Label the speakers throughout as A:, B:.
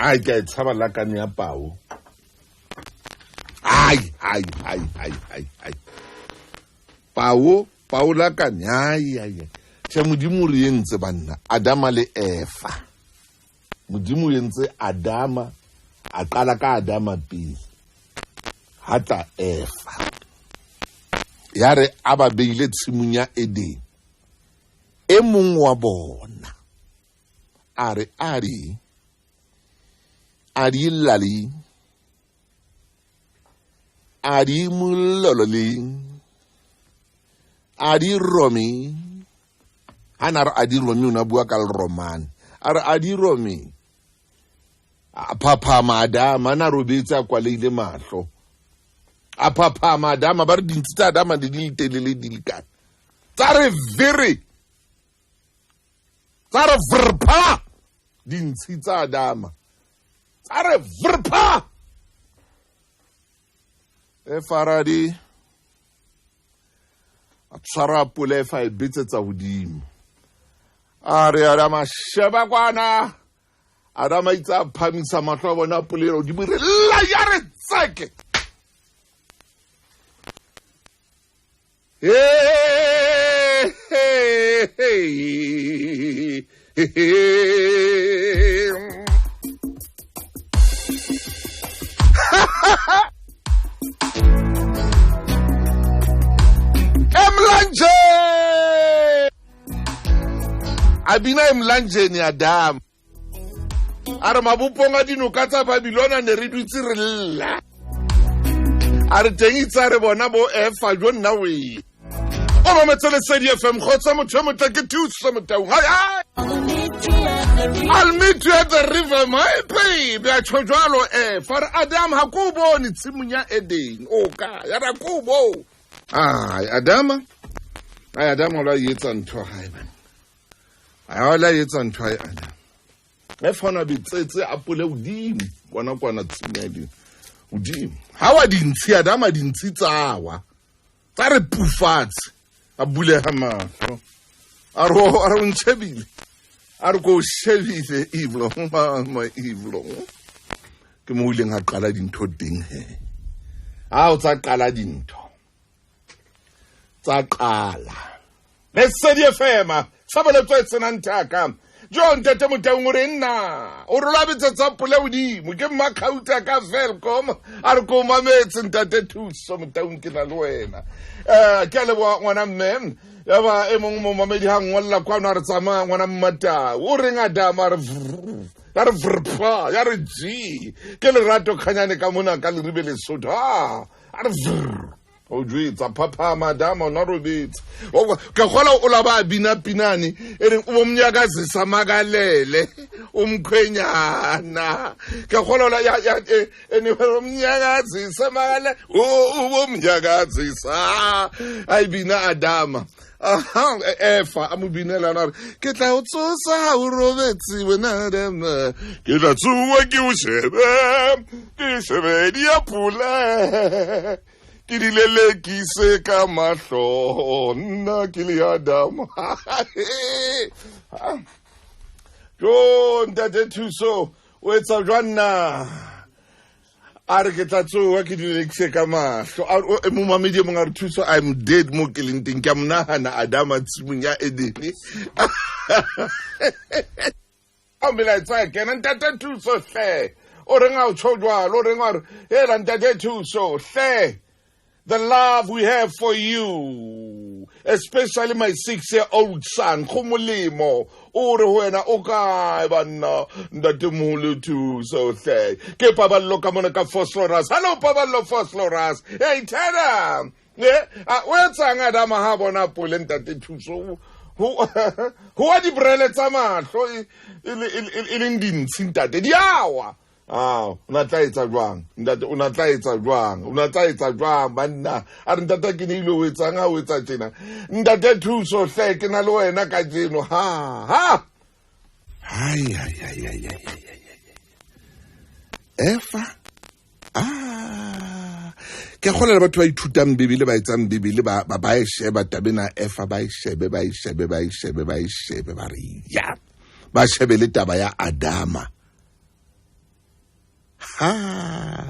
A: Ai, ke a e tshaba lakane ya pao. Ai, ai, ai, ai, ai, ai. Pao, pao lakane, ai, ai, ai. Tjhe, Modimo o re entse banna, Adama le Eva. Modimo o entse Adama, a qala ka Adama pele. Ha tla Eva. Ya re a ba beile tshimong ya Eden. E mong wa bona a re a re a di lali a di molololi a di romi ha na re a di romi o ne a bua ka leromane a re a di romi a phaphama adama a na robetse a kwaleile mahlo a phaphama adama ba re dintsi tsa adama di di le telele di lekane tsa re vere tsa re vrpha dintshi tsa adama tsa re vrpha e faradi a tshwara pula e fa e betsetsa godimo a re adama sheba kwana adama itse a phamisa matlho a bona pula e godimo re lla ya re tseke. Hey, hey, hey, hey. Emlanjeni a bina emlanjeni Adam a re mabopong a dinoka tsa Babilona ne re dutse re lla a re teng itse a re bona bo efa jo nna we o mametse Lesedi FM kgotsa motho yo motle ke Thuso Motaung. Hai hai, I'll meet you at the river, my baby. A tjho jwalo Efa re Adam ha ko o bone tshimong ya Eden o ka ya ra ko o bo ai Adama ai Adama o la etsa ntho hae bana ai o la etsa ntho hae Adam e fana betsetse apole hodimo kwana kwana tshimong ya Eden hodimo ha wa dintshi Adama dintshi tsawa tsa re pufatshe a bulega mahlo a re a re o ntšhebile a re ko o shebile evil mama evil ke mo o ileng a qala dintho teng he a o tsa qala dintho tsa qala Lesedi FM tshebeletso e senang thaka jo ntate Motaung o re nna o rola betsetsa pole godimo ke mmakgauta ka Velcom a re ko mametse ntate Thuso Motaung ke na le wena um ke a leboa ngwana mme ya ba e mongwe momamedi ga ngwalela kwano a re tsamaya ngwana mmatau o reng adama a re ya re vrpa ya re g ke lerato kganyane ka mona ka leribe Lesotho a re vrr o jwetsa phaphama adama o na robetse ke gola o la ba bina pinane e reng o bomnyakazisa makalele umkhwenyana ke gola ola ya ya ene umnyakazisa makalele o bomnyakazisa ai bina adama aha efa a mo binela na re ke tla o tsosa ha o robetse wena adama ke tla tsoa ke o shebe ke shebe diapole ke di lelekise ka mahlo nna ke le Adama jo ntate Thuso o etsa jwang na a re ke tla tsoa ke di lelekise ka mahlo momamedi e mongwe a re Thuso I'm dead mo ke leng teng ke a mo nagana Adama tshimong ya Edene a melaetsa ya kena ntate Thuso hle o reng a o tsho jwalo o reng a re hela ntate Thuso hle the love we have for you especially my 6-year-old son go molemo o re ho wena o kae banna ntate moholo Thuso hle ke Paballo ka mona ka Vosloorus hello Paballo Vosloorus hey Tana o etsang Adama ha bona pole ntate Thuso ho wa dibrele tsa mahlo e leng dintshi ntate di awa a o na tla etsa jwang ntate o na tla etsa jwang o na tla etsa jwang banna a re ntate ke ne ile o etsang ha o etsa tjena ntate Thuso hle ke na le wena kajeno ha ha hai hai hai hai hai Efa ke kgola le batho ba ithutang Bibele ba etsang Bibele ba ba e sheba tabena Efa ba e shebe ba e shebe ba e shebe ba e shebe ba re ya ba shebe le taba ya Adama. Aha.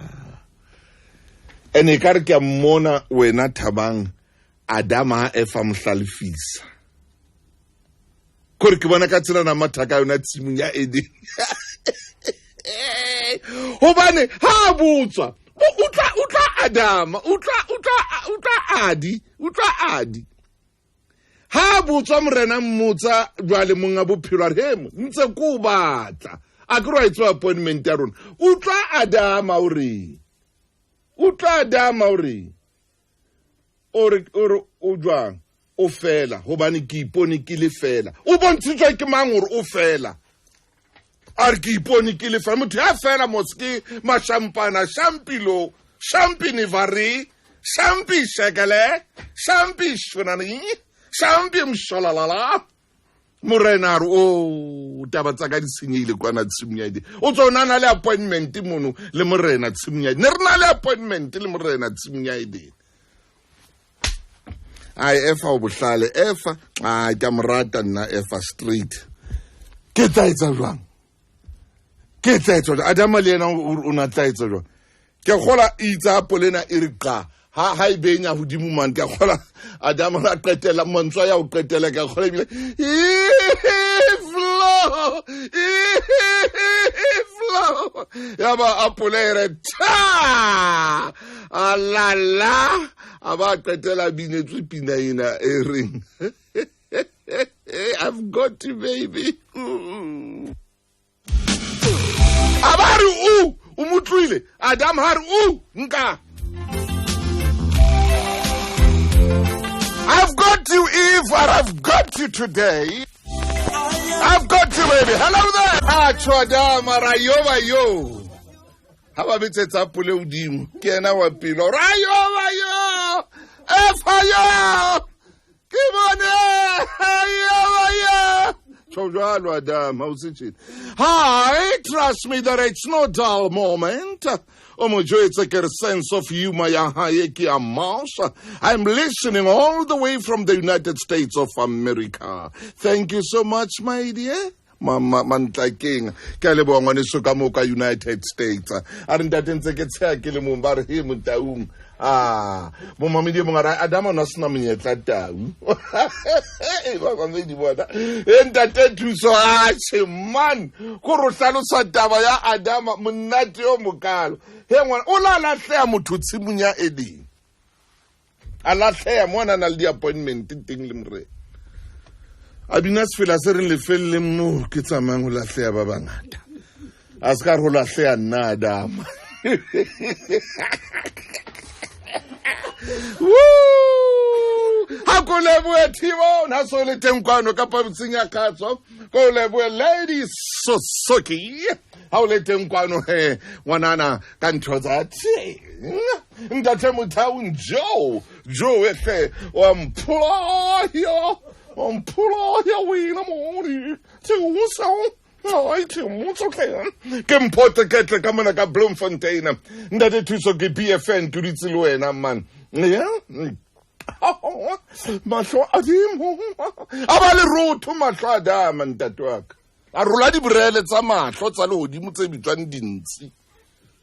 A: Ene ka re ke a mmona wena Thabang, Adama ha Efa mo hlalefisa. Kore ke bona ka tsela na mathaka yona tshimong ya Eden. Hobane ha a botswa, utlwa Adama, utlwa Adi, utlwa Adi. Ha botswa morena mmotsa jwale monga bophelo a re he ntse ko batla a ke re wa appointment ya rona. Utlwa Adama o reng, utlwa Adama o reng, o re o jwang o fela hobane ke ipone ke le fela. O bontshitswe ke mang hore o fela? A re ke ipone ke le fela. Motho ya fela mos ke mashampana, shampilo, shampini vari, shampi shekele, shampi shunani, shampi msholalala. Morena a re o taba tsa ka di senyehile kwana tshimong ya Edene. O tswa o na le appointment mono le morena tshimong ya Edene. Ne re na le appointment le morena tshimong ya Edene. Ai Efa o bohlale, Efa ai ke a mo rata nna Efa straight. Ke tla etsa jwang? Ke tla etsa jwang? Adama le yena o na tla etsa jwang? Ke kgola itsa apolena e re qa ha e benya hodimo man, ke kgola Adama ra qetela mantswe ya o qetela, ke kgola ebile flow flow ya ba apole e re tha alala a ba qetela binetswe pina ena e reng I've got you baby. A ba re o mo tloile Adam ha re o nka I've got you Eve, and I've got you today. I've got you baby. Hello there. A Adam ra yo ba yo. Ha ba betsetsa pole hodimo ke yena wa pelo ra yo ba yo. Efa yo. Ke bone yo ba yo. Tjho jwalo Adam, ha o se tjena. Hi, trust me that it's no dull moment. O mo jwetse ke re sense of humor ya hae ke ya mouse. I'm listening all the way from the United States of America. Thank you so much, my dear. Mantlakeng ke a leboha ngwaneso ka moo ka United States. A re ntate ntse ke tsheha ke le mong, ba re he motaung. Ah, momamedi e mongwe a re Adama o ne a sena monyetla tau. Ba mamedi bona. E ntate Thuso atjhe man, ko re hlalosa taba ya Adama monate o mokalo. He ngwana o la lahleha motho tshimong ya Eden. A lahleha mo a na le di-appointment teng le morena. A bina sefela se reng lefelleng mo ke tsamayang ho lahleha ba bangata. A se ka re ho lahleha nna Adama. Ha ko lebohe Thibo, na so le teng kwano ka pabotseng ya kgatso. Ko lebohe Lady Sosoki. Ha o le teng kwano he ngwanana ka ntho tsa teng. Ntate Mothaung Joe, Joe ehle wa mpholaya, wa mpholaya wena mone. Thuso. Ai, ke mphote ke tle ka mona ka Bloemfontein. Ntate Thuso ke BFN ke dutse le wena man. Yeah? Mahlo a dimo. A ba le rotho mahlo a dama ntate wa ka. A rola diborele tsa mahlo tsa lehodimo tse bitswang dintsi.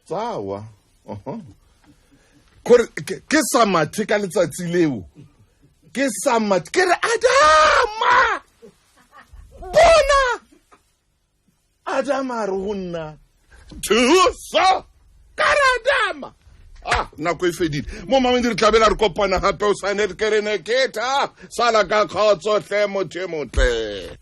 A: Tsa wa. Kore ke sa mathe ka letsatsi leo. Ke sa mathe ke re Adama. Bona. Adama re ho nna. Thuso. Ka re Adama. Ah, nako e fedile. Mo mamedi re tlabela re kopana hape o sane ke re ne ke tha. Sala ka kgotso hle motho e motle.